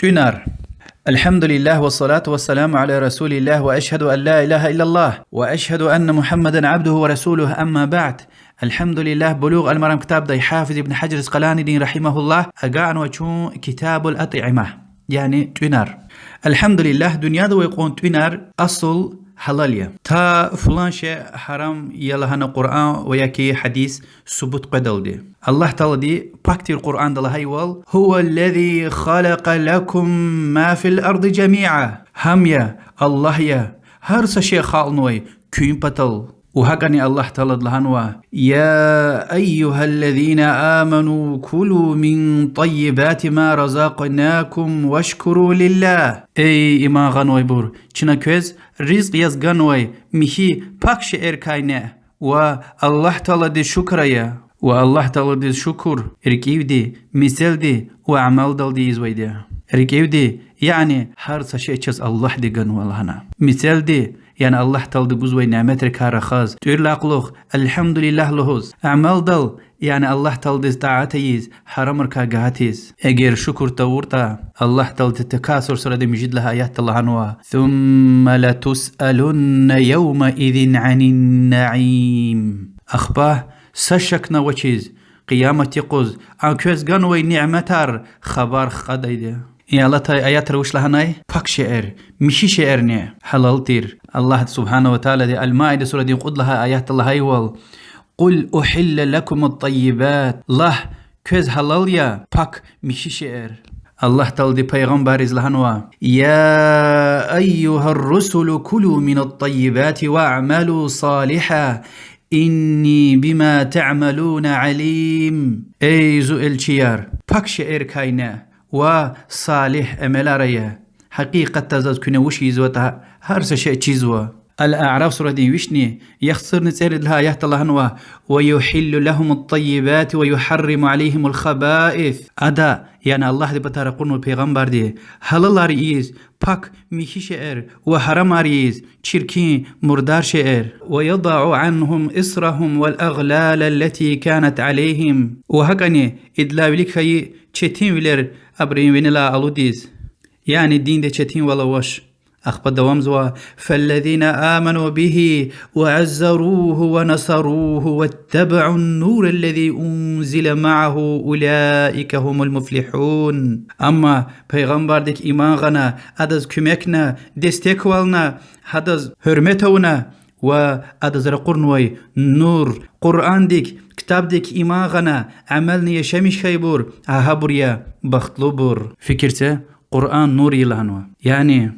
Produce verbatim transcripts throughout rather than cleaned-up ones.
ТӀуьнар. الحمد لله والصلاة والسلام على رسول الله وأشهد أن لا إله إلا الله وأشهد أن محمدا عبده ورسوله، أما بعد. الحمد لله, Булугъ аль-Марам ктабдай Гьафиз ибн Гьажар Аскъаланидин, رحمه الله, агакьнава чун كتاب الأطعمة, яни тӀуьнар. الحمد لله, дуьньяда авай кьван тӀуьнар асул гьалал я. Та фулан шей гьарам я лагьана Къуръан ва яки гьадис субут къведалди. Аллагь Таалади пак тир Къуръанда лагьайвал: هو الذي خلق لكم ما في الأرض جميعا. Гьам я, Аллагь я, гьар са шей халкьнавай куьн патал. Ва гьакӀани Аллагь Таалади лагьанва: يا أيها الذين آمنوا كلوا من طيبات ما رزقناكم واشكروا لله. Эй иман гъанвайбур, чна квез ризкь яз ганвай михьи пак шейэрикай неъ ва Аллагь Тааладиз шукур ая. Ва Аллагь Тааладиз шукур рикӀивди, мецелди ва амалдалди ийизвайди я. РикӀивди, яни гьар са шей чаз Аллагьди ганва лагьана. Мецелди, яни Аллагь Таалади гузвай няметрикай рахаз, тӀуьрдалай кьулухъ الحمد لله лугьуз. Амалдал, яни Аллагь Тааладиз тӀаат ийиз, гьарамрикай гатиз. Эгер шукур тавуртӀа, Аллагь Таалади Такасур сурадин муьжуьд лагьай аятда лагьанва: ثم لتسألن يومئذ عن النعيم. Ахпа са шакни авачиз, Къиямат юкъуз а квез ганвай няметар хабар хкьадайди я. И алатай аятра вуч лагьанай? Пак шейэр, михьи шейэрни гьалал тир. Аллагь سبحانه وتعالىди Аль-Маида сурадин кьуд лагьай аятда лагьайвал: قل أحل لكم الطيبات, лагь, квез гьалал я пак михьи шейэр. Аллагь Таалади пайгъамбарриз лагьанва: يا أيها الرسل كلوا من الطيبات واعملوا صالحا إني بما تعملون عليم. Эй зи элчияр, пак шейэрикай неъ ва салигь амалар ая. Гьакъикъатда заз куьне вуч ийизватӀа, гьар са шей чизва. Аль-Аъраф сурадин вишни яхцӀурни цӀерид лагьай аятда лагьанва: ويحل لهم الطيبات ويحرم عليهم الخبائث. Ада, яни Аллагьдин патай ракъурнавай пайгъамбарди, гьалалар ийиз пак михьи шейэр ва гьарамар ийиз чиркин, мурдар шейэр. ويضع عنهم إصرهم والأغلال التي كانت عليهم. Ва гьакӀани идалай вилик хьайи четинвилер абурун винелай алудиз. Яни динда четинвал авач. Ахпа давамзава: فالذين آمنوا به وعزروه ونصروه واتبعوا النور الذي أنزل معه أولئك هم المفلحون. Амма пайгъамбардик иман гъана, адаз куьмекна, дестеквална, гьадаз гьуьрмет авуна ва адаз ракъурнавай нур, Къуръандик, ктабдик иман гъана, амални яшамиш хьайибур, гьа гьабур я бахтлубур. Фикир це, Къуръан нур я лагьанва. Яни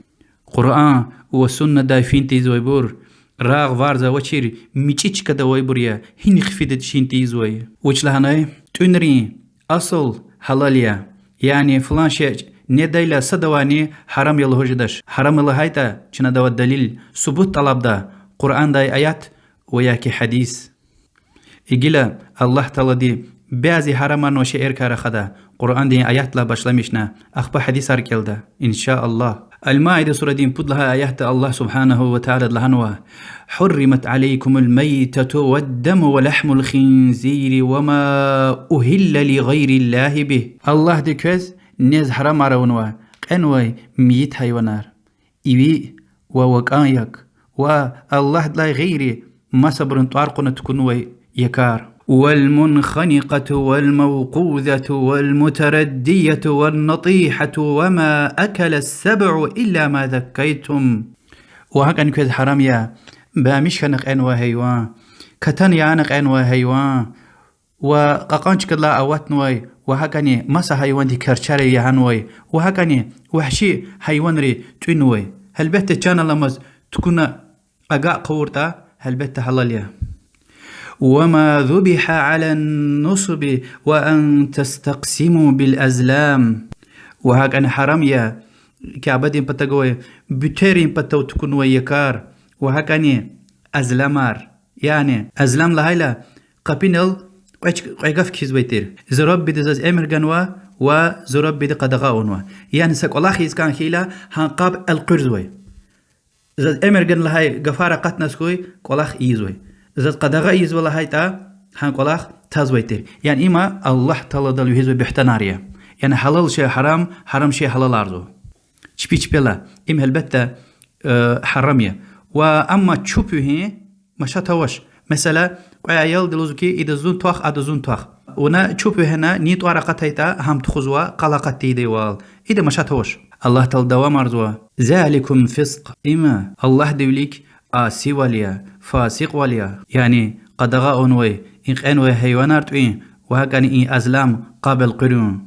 Къуръан ва суннадай фин тийизвайбур, рагъ-варз авачир мичӀи чкада авайбур я, гьина хъфидач фин тийизвай. Вуч лагьанай? ТӀуьнрин асул гьалал я. Яни флан шей недайла садавайни гьарам я лугьуз жедач. Гьарам я лагьайтӀа, чна адавай далил, субут тӀалабда, Къуръандай аят ва яки гьадис. Гила Аллагь Таалади бязи гьарамарнавай шейэрикай рахада, Къуръандин аятдилай башламишна, ахпа гьадисар кӀелда, إن شاء الله. Аль-Маида сурадин пуд лагьай аятда Аллагь سبحانه وتعالىди лагьанва: حرمت عليكم الميتة والدم ولحم الخنزير وما أهل لغير الله به. Аллагьди квез нез гьарамар авунва кьенвай мейит гьайванар, иви ва вакӀан як, ва Аллагьдилай гъейри масабурун тӀвар кьуна тукӀунвай якар. والمنخنقة والموقوذة والمتردية والنطيحة وما أكل السبع إلا ما ذكيتم. Ва гьакӀани квез гьарам я бямиш хьана кьенвай гьайван, катана яна кьенвай гьайван, ва кьакьан чкадилай аватнавай, ва гьакӀани маса гьайванди карчар я ягьанвай, ва гьакӀани вагьши гьайванри тӀуьнвай. Гьелбетда, чан аламаз тукӀуна агакь хъувуртӀа, гьелбетда, гьалал я. وما ذبح على النصب وأن تستقسموا بالأزلام. Ва гьакӀани гьарам я Кябадин патав гвай, буьтерин патав тукӀунвай якар, ва гьакӀани азламар. Яни азлам лагьайла, къапинал кьве, кьве гаф кхьизвай тир: зи Раббиди заз эмир ганва ва зи Раббиди къадагъа авунва. Яни са кӀвалах ийиз кӀан хьайила, гьа къаб элкъуьрзавай. Заз эмир гана лагьай гафар акъатнаваз хьуй, кӀвалах ийизвай. Заз къадагъа ийизва лагьайтӀа, гьа кӀвалах тазвай тир. Яни има Аллагь Тааладал вегьизвай буьгьтанар я. Яни гьалал шей гьарам, гьарам шей гьалаларзава. Чпи чпелай. Им гьелбетда, э, гьарам я. Ва амма чуп вегьин машат авач. Месела, кьве аялди лугьузва хьи, ида зун твах, ада зун твах. Вуна чуп вегьена, нин тӀвар акъатайтӀа, гьам тухузва, къал акъат тийидайвал. Ида машат авач. Аллагь Таала давамарзава: ذلكم فسق. Им Аллагьдин вилик асивал я, фасикьвал я. Яни къадагъа авунвай и кьенвай гьайванар тӀуьн ва гьакӀни и азлам кьабел къуьруьн.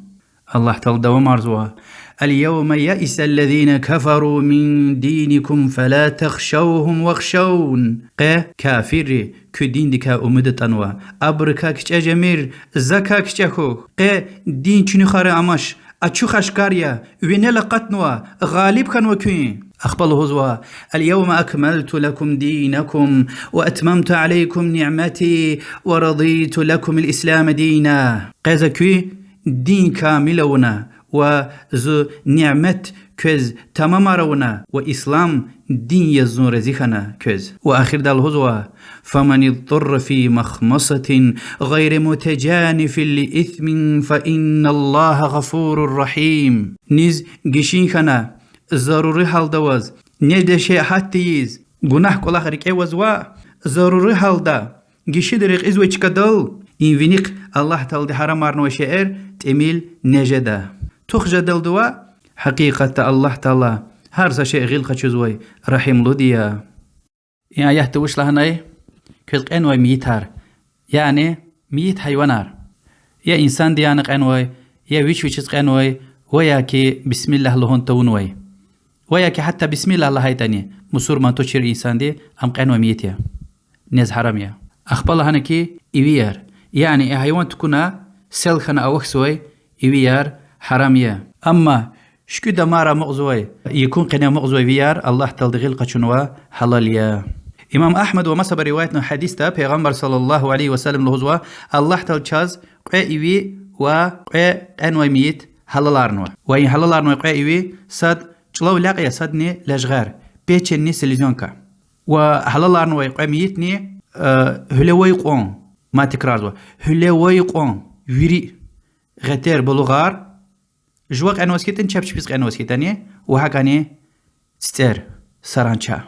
Аллагь Таала давамарзава: اليوم يئس الذين كفروا من دينكم فلا تخشوهم واخشون. Къе кафирри куь диндикай умуд атӀанва. Абурукай кичӀе жемир, закай кичӀе хьухь. Къе дин чуьнуьхари амач, ачух-ашкар я, винел акъатнава, гъалиб хьанва куьн. Ахпа лугьузва: اليوم أكملت لكم دينكم وأتممت عليكم نعمتي ورضيت لكم الإسلام دينا. Къе за куь дин камил авуна ва зун нямет квез тамамар авуна ва ислам дин яз зун рази хьана квез. Ва ахирда лугьузва: فمن اضطر في مخمصة غير متجانف لإثم فإن الله غفور رحيم. Низ гишин хьана, зарури гьалда аваз, нежедай шей гьат тийиз, гунагь кӀвалах рикӀе аваз ва зарури гьалда гишида рекьизвай чкадал, и винихъ Аллагь Таалади гьарамарнавай шейэр тӀимил нежеда, тух жедалди ва, гьакъикъатда Аллагь Таала гьар са шей гъил къачузвай, регьимлуди я. И аятда вуч лагьанай? Квез кьенвай мейитар, яни мейит гьайванар, я инсанди яна кьенвай, я вич-вичиз кьенвай, ва яки бисмиллагь лугьун тавунвай, ва яки гьатта бисмиллагь лагьайтӀани, мусурман тушир инсанди, ам кьенвай мейит я. Нез гьарам я. Ахпа лагьана хьи, ивияр, яни и гьайван тукӀуна сел хьана авахьзавай ивияр гьарам я. Амма шуькӀуь дамара амукьзавай, якӀун къене амукьзавай ивияр Аллагь Таалади гъил къачунва, гьалал я. Имам Агьмада ва масабуру риваятнавай гьадисда Пайгъамбар صلى الله عليه وسلم лугьузва: Аллагь Таалади чаз кьве иви ва кьве кьенвай мейит гьалаларнава. Ва и гьалаларнавай кьве иви сад чӀулав лекь я, садни лежгъер, печеньни селезенка. Ва гьалаларнавай кьве мейитни, э, гьуьлевай кьван, мад тикрарзава, гьуьлевай кьван, вири гъетер, балугъар, жува кьенваз хьайитӀани, чеб чпиз кьенваз хьайитӀани, ва гьакӀани цицӀер, саранча.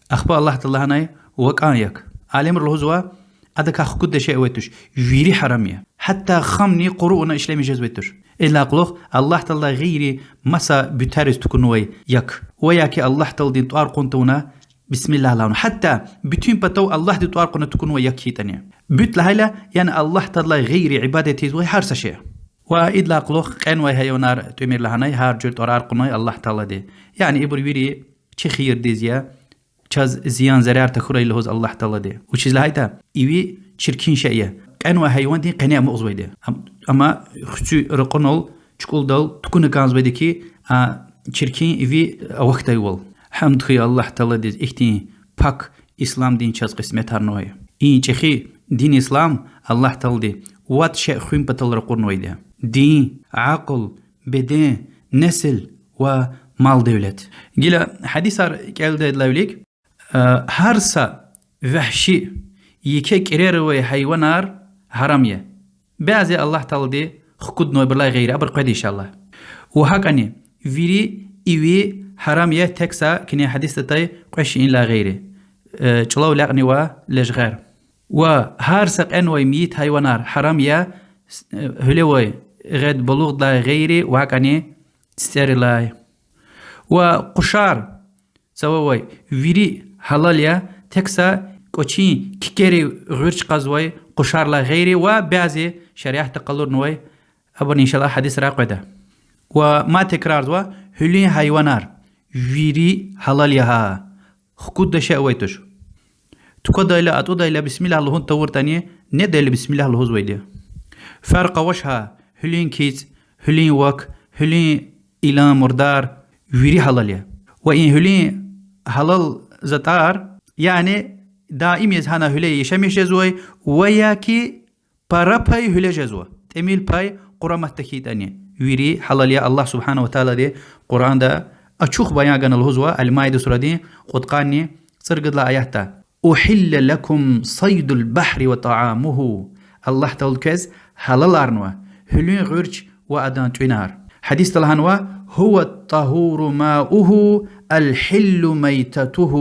Ахпа Аллагь Таалади лагьанай: ва кӀан як. Алимри лугьузва, адакай хкуддай шей авай туш, вири гьарам я. Гьатта хамни къуру авуна ишлемиш жезвай туш. Идалай кьулухъ Аллагь Тааладилай гъейри маса буьтериз тукӀунвай як, ва яки Аллагь Тааладин тӀвар кьун тавуна, бисмиллагь лагьана. Гьатта буьтуьн патав Аллагьдин тӀвар кьуна тукӀунвай як хьайитӀани. Буьт лагьайла, яни Аллагь Тааладилай гъейри ибадат ийизвай гьар са шей. Ва идалай кьулухъ кьенвай гьайванар тӀуьмир лагьанай, гьар жуьре тӀварар кьунай Аллагь Таалади. Яни ибур вири чи хийирдиз я, чаз зиян-зарар тахьурай лугьуз Аллагь Таалади. Вучиз лагьайтӀа иви чиркин шей я, кьенвай гьайвандин къене амукьзавайди. Ам-, амма хци ракьунал, чукӀулдал тукӀуна кӀанзавайди хьи, а чиркин иви авахьдайвал. Гьамд хьуй Аллагь Тааладиз, ихьтин пак ислам дин чаз къисметарнавай. И чӀехи дин ислам Аллагь Таалади вад шей хуьн патал ракъурнавайди я: дин, акьул, беден, несил ва мал-девлет. Гила гьадисар кӀелдайдалай вилик, э, гьар са вагьши, еке кӀирер авай гьайванар гьарам я. Бязи Аллагь Таалади хкуднавайбурулай гъейри, абур къведа, иншаллагь. Ва гьакӀани вири иви гьарам я, тек са куьне гьадисда атай кьве шейинилай гъейри, э, чӀулав лекьни ва лежгъер. Ва гьар са кьенвай мейит гьайванар гьарам я, с-, э, гьуьлевай гъед балугъдилай гъейри ва гьакӀани цицӀерилай. Ва къушар, цававай, вири гьалал я, тек са кӀвачин кикерив гъуьрч кьазвай къушарилай гъейри ва бязи шариатда къалурнавай, абурни, иншаллагь, гьадисрай къведа. Ва мад тикрарзава, гьуьлуьн гьайванар вири гьалал я гьа. Хкуддай шей авай туш. Туквадайла, атӀудайла бисмиллагь лугьун тавуртӀани, недайла бисмиллагь лугьузвайди. Фаркь авач гьа, гьуьлуьн кицӀ, гьуьлуьн вак, гьуьлуьн илан, мурдар, вири гьалал я. Ва и гьуьлуьн гьалал затӀар, яни даим яз гьана гьуьле яшамиш жезвай, ва яки пара пай гьуьле жезва, тӀимил пай къураматда хьайитӀани, вири гьалал я. Аллагь سبحانه وتعالىди Къуръанда ачух баян гана лугьузва, Ал-Маида сурадин кьудкъанни цӀуругудалай аятда: أحل لكم صيد البحر وطعامه. Аллагь Таалади квез гьалаларнава гьуьлуьн гъуьрч ва адан тӀуьнар. Гьадисда лагьанва: هو الطهور ماؤه الحل ميتته.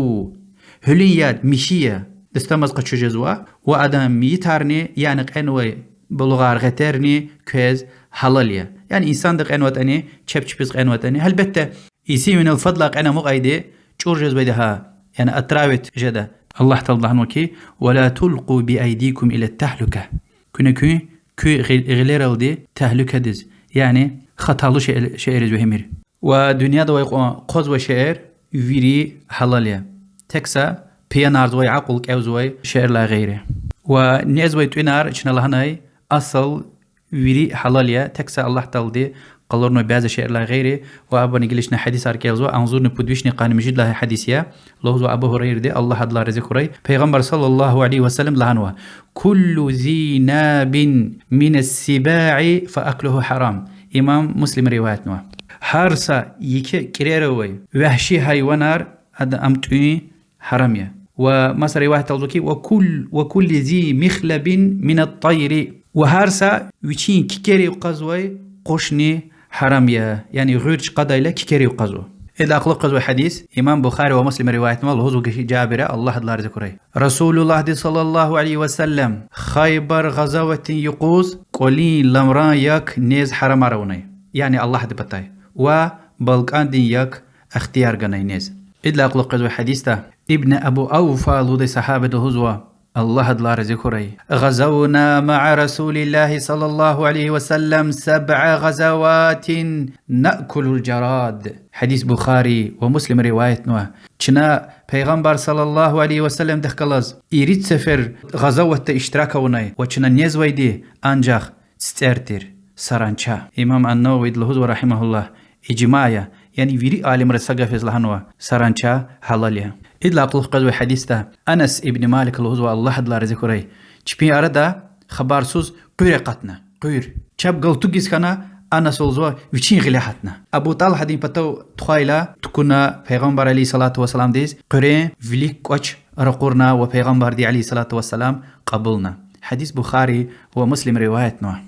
Гьуьлуьн яд михьи я, дастамаз къачуз жезва, ва адан мейитарни, яни кьенвай булугъар, гъетерни квез гьалал я. Яни инсанда кьенватӀани, чеб чпиз кьенватӀани. Гьелбетда, инсанвинел фадлай кьена амукьайди, чӀур жезвайди гьа, яни отравить жеда. Аллагь Таалади лагьанва хьи: ولا تلقوا بأيديكم إلى التهلكة. Куьне куьн куь гъи-, гъилералди тагьлукадиз, яни хаталу шей-, шейэриз вегьимир. Ва дуьньяда авай кьван хъвазвай шейэр вири гьалал я, тек са пиянарзавай, акьул кӀевзавай шейэрилай гъейри. Ва незвай тӀуьнар, чна лагьанай, асул вири гьалал я, тек са Аллагь Таалади къалурнавай бязи шейэрилай гъейри. Ва абурни гила чна гьадисар кӀелзава, агъзурни пуд вишни къанни муьжуьд лагьай гьадис я. Лугьузва Абу Гьурайради, Аллагь адалай рази хьурай, Пайгъамбар صلى الله عليه وسلم лагьанва: كل ذي ناب من السباع فأكله حرام. Имам Муслима риваятнава. Гьар са еке кӀирера авай вагьши гьайванар, ада, ам тӀуьн гьарам я. Ва маса риваятда лугьузва хьи: وكل، وكل ذي مخلب من الطير. Ва гьар са вичин кикерив къвезвай къушни гьарам я, яни гъуьрч кьадайла кикерив къвезва. Идалай кьулухъ къвезвай гьадис имам Бухари ва Муслима риваятнава, лугьузва хьи Жабира, Аллагь адалай рази хьурай, Расулуллагьди صلى الله عليه وسلم Хайбар гъазаватдин юкъуз кӀвалин ламран як нез гьарамар авунай, яни Аллагьдин патай, ва балкӀандин як ихтияр ганай нез. Идалай кьулухъ къвезвай гьадисда Ибн Абу Авфа лугьудай сагьабади лугьузва, Аллагь адалай рази хьурай: غزونا مع رسول الله صلى الله عليه وسلم سبع غزوات نأكل الجراد. Гьадис Бухари ва Муслима риваятнава. Чна Пайгъамбар صلى الله عليه وسلمдихъ галаз ирид сефер гъазаватда иштирак авунай ва чна незвайди анжах цицӀер тир, саранча. Имам ан-Нававиди лугьузва, رحمه الله, ижма я, яни вири алимри са гаф яз лагьанва, саранча гьалал я. Идалай кьулухъ къвезвай гьадисда Анас ибн Малика лугьузва, Аллагь адалай рази хьурай, чпин арада хабарсуз къуьр акъатна, къуьр. Чеб галтугиз хьана, Анас лугьузва, вичин гъиле гьатна. Абу ТӀалгьадин патав тухвайла тукӀуна, Пайгъамбар عليه الصلاة والسلامдиз къуьрен вилик кӀвач ракъурна ва Пайгъамбарди عليه الصلاة والسلام кьабулна. Гьадис Бухари ва Муслима риваятнава.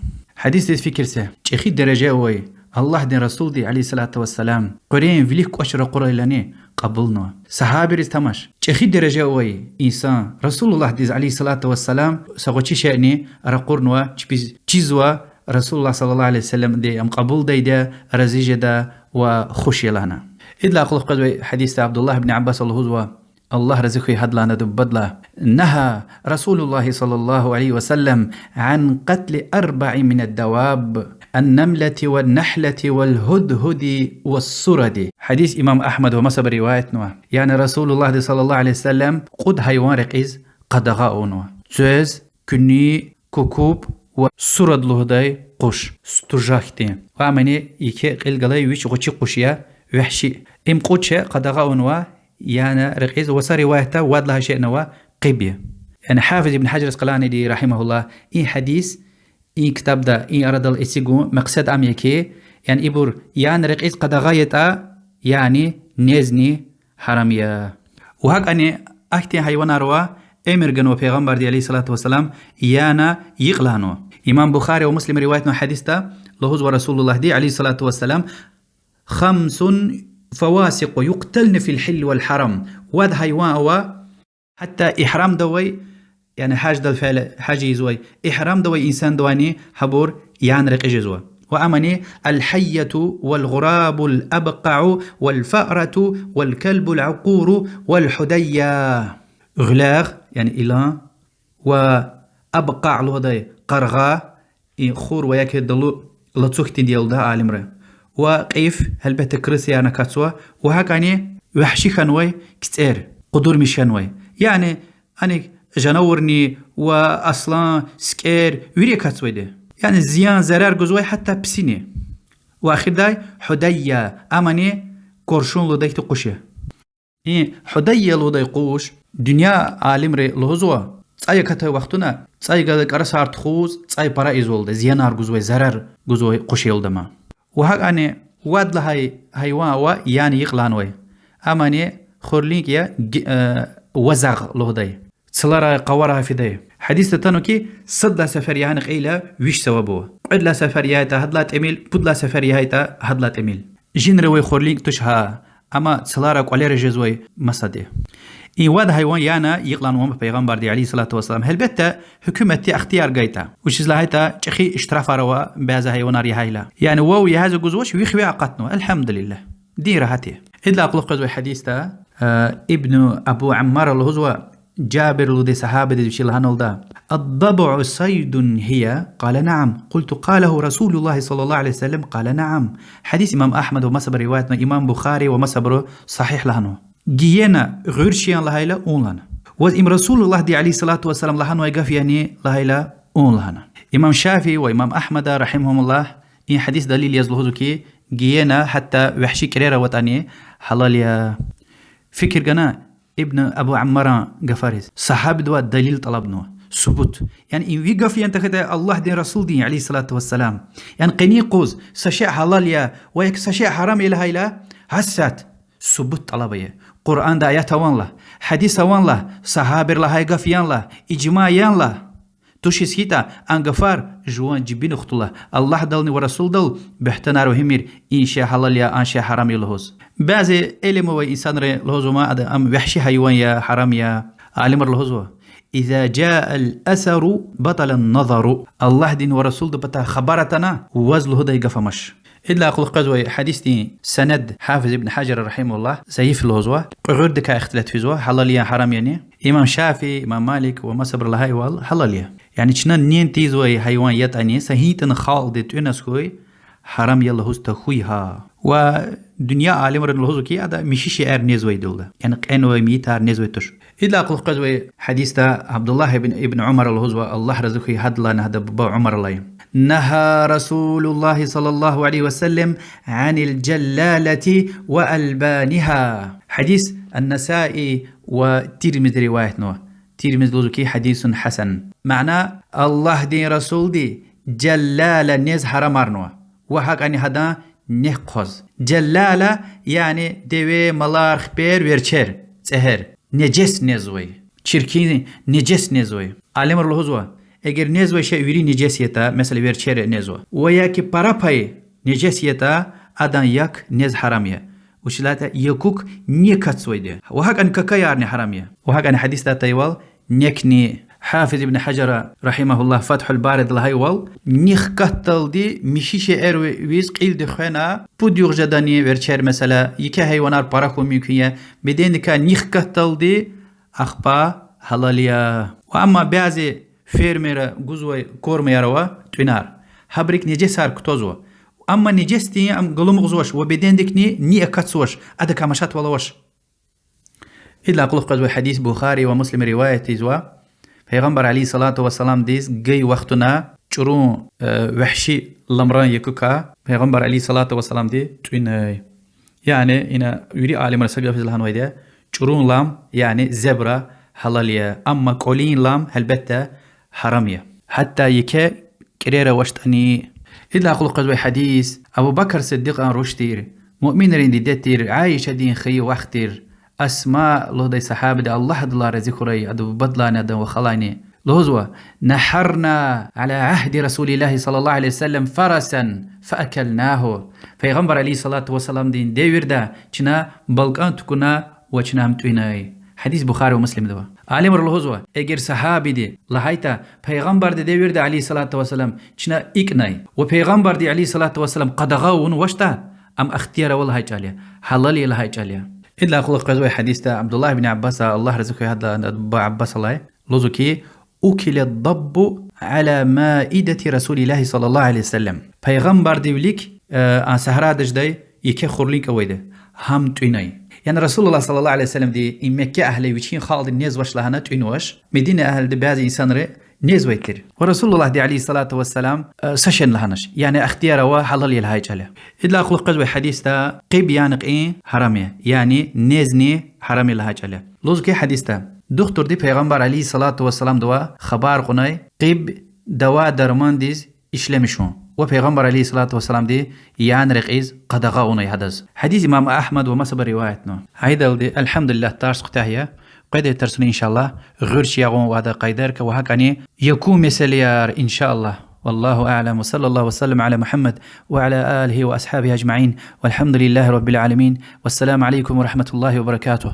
Гьадисдиз фикир це, чӀехи дережа авай Аллагьдин Расулди عليه الصلاة والسلام къуьрен вилик кӀвач ракъурайлани кьабулнава. Сагьабийриз тамаш, чӀехи дережа авай инсан Расулуллагьдиз عليه الصلاة والسلام са гъвечӀи шейни ракъурнава, чпиз чизва, Расулуллагь صلى الله عليه وسلمди ам кьабулдайди я, рази жеда ва хуш я лагьана. Идалай кьулухъ къвезвай гьадисда Абдуллагь ибн Аббаса лугьузва, Аллагь рази хьуй гьадалайни адан бубадилай: نهى رسول الله صلى الله عليه وسلم عن قتل أربع من الدواب: النملة والنحلة والهدهد والسرد. Гьадис имам Агьмада ва масабуру риваятнава. Яни Расулуллагьди صلى الله عليه وسلم кьуд гьайван рекьиз къадагъа авунва: цвез, куьнуь, кукуп ва сурад лугьудай къуш, стужа хьтин. Ва ам яни еке кьил галай вич гъвечӀи къуш я, вагьши. Им кьуд шей къадагъа авунва, яна рекьиз, ва са риваятда вад лагьай шейни ава, къиб я. Яни Гьафиз ибн Гьажар Аскъаланиди, رحمه الله, и гьадис и ктабда, и арадал эцигун макьсад ам я хьи, яни ибур яна рекьиз къадагъа ятӀа, яни незни гьарам я. Ва гьакӀни ахьтин гьайванар ава, эмир ганва Пайгъамбарди عليه الصلاة والسلام яна йикь лагьанва. Имам Бухари ва Муслима риваятнавай гьадисда лугьузва Расулуллагьди عليه الصلاة والسلام: خمس فواسق يقتلن في الحل والحرم. Вад гьайван ава, гьатта игьрамда авай, яни гьаждал фейила, гьаж ийизвай, игьрамда авай инсандивайни гьабур яна рекьиз жезва. Ва ам яни: الحية والغراب الأبقع والفأرة والكلب العقور والحديا. Гъуьлягъ, яни илан, ва абкъаъ лугьудай къаргъа, и хур ва яки далу лацу хьтинди я лугьуда алимри. Ва кьиф, гьелбетда, крысаярни акатзава, ва гьакӀни вагьши хьанвай кицӀер, къудурмиш хьанвай. Яни ани жанавурни ва аслан, сикӀер вири акатзавайди. Яни зиян, зарар гузвай гьатта писини. Ва ахирдай гьудайя, амни коршун лугьудай хьтин къуш я. И гьудайя лугьудай къуш, дуьнья алимри лугьузва, цӀай акатай вахтунда цӀай галай кӀарасар тухуз, цӀай пара ийизвалда, зиянар гузвай, зарар гузвай къуш я лугьуда ам. Ва гьакӀни вад лагьай гьайван ава, яни йикьланвай. Амни хурлинкӀ я, вазагъ лугьудай. Цларай, къаварай фидай. Гьадисда атанва хьи, сад лагьай сефер ягъана кьейила виш саваб ава. Кьвед лагьай сефер ягъайтӀа, гьадалай тӀимил, пуд лагьай сефер ягъайтӀа, гьадалай тӀимил. Жинра авай хурлин туш гьа, амма цлара кӀвалера жезвай масад я. И вад гьайван яна йикьлан ван Пайгъамбарди عليه الصلاة والسلام. Гьелбетда, гьукуматди ихтияр гайитӀа. Вучиз лагьайтӀа чӀехи штрафар ава бязи гьайванар ягъайла. Яни вав ягъиз гузвач, вихъ ве акъатнава. الحمد لله. Дин рагьат я. Идалай кьулухъ къвезвай гьадисда, э, Ибну Абу Аммара лугьузва, Жабир лугьудай сагьабадиз вичи лагьаналда: الضبع صيد هي؟ قال نعم. قلت: قاله رسول الله صلى الله عليه وسلم؟ قال نعم. Гьадис имам Агьмад ва масабуру риваятнава, имам Бухари ва масабуру сагьигь лагьанва. Гиена гъуьрчиян лагьайла, ун лагьана. Ваз им Расулуллагьди عليه الصلاة والسلام лагьанвай гаф яни лагьайла, ун лагьана. Имам Шафии ва имам Агьмада رحمهم الله и гьадис далил яз лугьузва хьи, гиена гьатта вагьши кӀирер аватӀани гьалал я. Фикир гана Ибн Абу Аммаран гафариз. Сагьабидивай далил тӀалабнава, субут. Яни им ви гаф яни тахьайтӀа Аллагьдин Расулдин عليه الصلاة والسلام, яни къенин юкъуз са шей гьалал я ва я са шей гьарам я лагьайла, гьасят субут тӀалаб ая. Къуръанда аят аванла, гьадис аванла, сагьабийри лагьай гаф яни лагь, ижма яни лагь, тушиз хьайитӀа, а гафар жуван жибина хтун лагь, Аллагьдални ва Расулдал буьгьтенар вегьимир, и шей гьалал я, а шей гьарам я лугьуз. Бязи илим авай инсанри лугьузва, ма ада ам вагьши гьайван я, гьарам я. Алимри лугьузва: إذا جاء الأثر بطل النظر. Аллагьдин ва Расулдин патай хабар атана, ваз лугьудай гаф амач. Идалай кьулухъ къвезвай гьадисдин санад Гьафиз ибн Гьажар رحمه الله зайиф лугьузва, кьуьгъуьрдикай ихтилат физва, гьалал я, гьарам яни. Имам Шафии, имам Малик ва масабуру лагьайвал, гьалал я. Яни чна нин тийизвай гьайван ятӀани, са гьинтӀани халкьди тӀуьна хьуй, гьарам я лугьуз тахьуй гьа. Ва дуьнья алимрини лугьузва хьи, ада михьи шейэр незвайди я лугьуда. Яни кьенвай, мейитар незвай туш. Идалай кьулухъ къвезвай гьадисда Абдуллагь ибн, ибн Умара лугьузва, Аллагь рази хьуй гьадалайни гьадан буба Умаралайни: نهى رسول الله صلى الله عليه وسلم عن الجلالة وألبانها. Гьадис ан-Насаи ва Тирмизи риваятнава. Тирмизи лугьузва хьи, حديث حسن. Мана: Аллагьдин Расулди жаллала нез гьарамарнава ва гьакӀани гьадан нек хъваз. Жаллала, яни деве, малар, хипер, верчер, цӀегьер. Нежес незвай. Чиркин, нежес незвай. Алимри лугьузва, эгер незвай шей вири нежес ятӀа, месела, верчер незва, ва я ки пара пай нежес ятӀа, адан як нез гьарам я. Вучиз лагьайтӀа якӀук нек катзавайди я. Ва гьакӀани какаярни гьарам я. Ва гьакӀани гьадисда атайвал, некни, Гьафиз ибн Гьажара رحمه الله Фатгьул Барида лагьайвал, нек катдалди михьи шейэр ви-, виз кьилди хвена, пуд-югъ жедани верчер, месела, еке гьайванар пара хьун мумкин я, бедендикай нек катдалди, ахпа гьалал я. Ва амма бязи фермерри гузвай кормаяр ава, тӀуьнар, гьабурик нежесар кутазва. Амма нежесдин ам галумукьзавач ва бедендикни ни акатзавач, адакай машатвал авач. Идалай кьулухъ къвезвай гьадис Бухари ва Муслима риваят ийизва. Пайгъамбар عليه الصلاة والسلامдиз гайи вахтунда чӀурун, э, вагьши ламран якӀукай Пайгъамбар عليه الصلاة والسلامди тӀуьнай. Яни ина вири алимри са гафиз лагьанвайди я, чӀурун лам, яни зебра, гьалал я, амма кӀвалин лам, гьелбетда, гьарам я, гьатта еке кӀирер авачтӀани. Идалай кьулухъ къвезвай гьадис: Абу Бакр Сиддикьан руш тир, муъминрин диде тир, Аишадин хайи вах тир, Асма лугьудай сагьабади, Аллагь адалай рази хьурай, адан бубадилайни адан вахалайни, лугьузва: نحرنا على عهد رسول الله صلى الله عليه وسلم فرسا فأكلناه. Пайгъамбар عليه الصلاة والسلامдин девирда чна балкӀан тукӀуна ва чна ам тӀуьнай. Гьадис Бухари ва Муслимда ава. Алимри лугьузва, эгер сагьабиди лагьайтӀа, Пайгъамбардин девирда عليه الصلاة والسلام чна икӀнай ва Пайгъамбарди عليه الصلاة والسلام къадагъа авунвачтӀа, ам ихтияр ава лагьай чӀал я, гьалал я лагьай чӀал я. Идалай кьулухъ къвезвай гьадисда Абдуллагь ибн Аббаса, Аллагь рази хьуй гьадан буба Аббасалай, лугьузва хьи: أكل الضب على مائدة رسول الله صلى الله عليه وسلم. Пайгъамбардин вилик, э, а сагьрада жедай еке хурлин кӀвалайди, гьам тӀуьнай. Яни رسول الله صلى الله عليه وسلامди и Мекке агьли вичин халкьди незвач лагьана тӀуьнвач, Медина агьлидин бязи инсанри незвай тир. Ва رسول اللهди عليه الصلاة والسلام, э, са шейни лагьанач. Яни ихтияр ава, гьалал я лагьай чӀал я. Идалай кьулухъ къвезвай гьадисда къиб яна кьин гьарам я, яни незни гьарам я лагьай чӀал я. Лугьузва хьи гьадисда, духтурди Пайгъамбар عليه الصلاة والسلامдавай хабар кьунай къиб дава-дармандиз ишлемишун. Ва Пайгъамбар عليه الصلاة والسلامди яна рекьиз къадагъа авунай гьадаз. Гьадис имам Агьмад ва масабуру риваятнава. Гьайидалди, الحمد لله, тарс куьтягь я. Къведай тарсуни, إن شاء الله, гъуьрч ягъун вада къайдаяр ква, ва гьакӀани якӀун месэлаяр, إن شاء الله. والله أعلم، وصلى الله وسلم على محمد وعلى آله وأصحابه أجمعين، والحمد لله رب العالمين، والسلام عليكم ورحمة الله وبركاته.